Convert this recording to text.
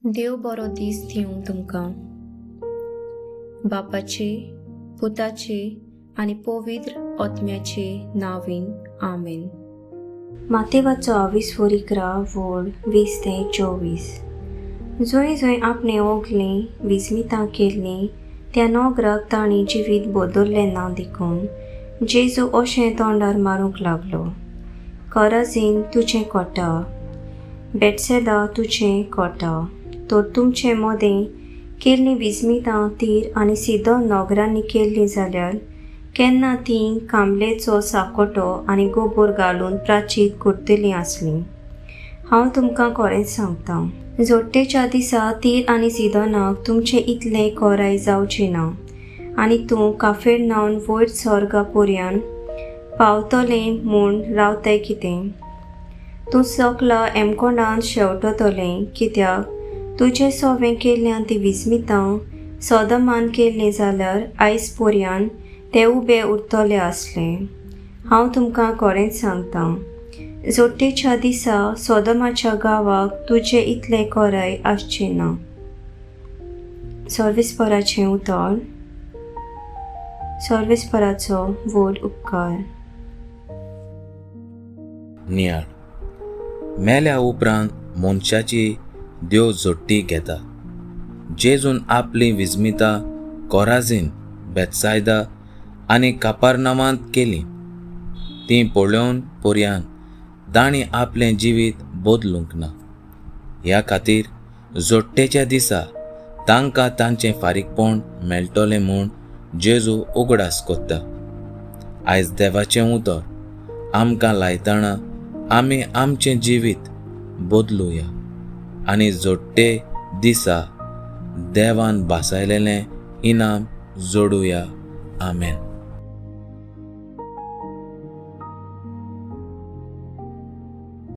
देव बरो दीस दिवं तुमकां. बापाचे, पुताचे आनी पवित्र आत्म्याचे नांवान, आमेन. मातेवाचो आवीस 11 वोळ 20 ते 24. जंय जंय आपणें ओगलीं विजमितां केल्लीं त्या नोगराक तांणी जिवीत बदल्लें ना देखून जेजू अशें तोंडार मारूंक लागलो, "कराजीन, तुजें कोटा! बेटसेदा, तुजें कोटा! तर तुमचे मदें केल्लीं विजमितां तीर आनी सिदोन नोगरांनी केल्लीं जाल्यार केन्ना तीं कांबलेचो साकोटो आनी गोबोर घालून प्राचीत करतलीं आसलीं. हांव तुमकां खरेंच सांगता, जोडटेच्या दिसा तीर आनी सिदोनाक तुमचें इतलें कोराय जावचें ना. आनी तूं काफेरनावन, वयर सोर्गा पोरयान पावतलें म्हूण रावताय कितें? तूं सकला एमकोणांत शेंवटतलें, कित्याक तुजें सोवें केल्ल्यान ती विजमितां सोदमान केल्लीं जाल्यार आयज पोरयान ते उबे उरतले आसले. हांव तुमकां खरेंच सांगता, जोडटेच्या दिसा सोदमाच्या गांवाक तुजें इतलें कोराय आसचें ना." सर्वेस्पराचें उतर. सर्वेस्पराचो व्हड उपकार. नियाळ. मेल्या उपरांत मनशाची देव झोट्टी घेता. जेजून आपली विस्मितां कोराझीन, बेतसायदा आनी कापारनामांत केलीं. तीं पळोवन पर्यान तांणी आपलें जिवीत बदलूंक ना. ह्या खातीर जोडटेच्या दिसा तांकां तांचें फारीकपण मेळटलें म्हूण जेजू उगडास कोत्ता. आयज देवाचें उतर आमकां लायतना आमी आमचें जिवीत बदलुया आनी जोडटे दिसा देवान भासायलेलें इनाम जोडुया. आमेन.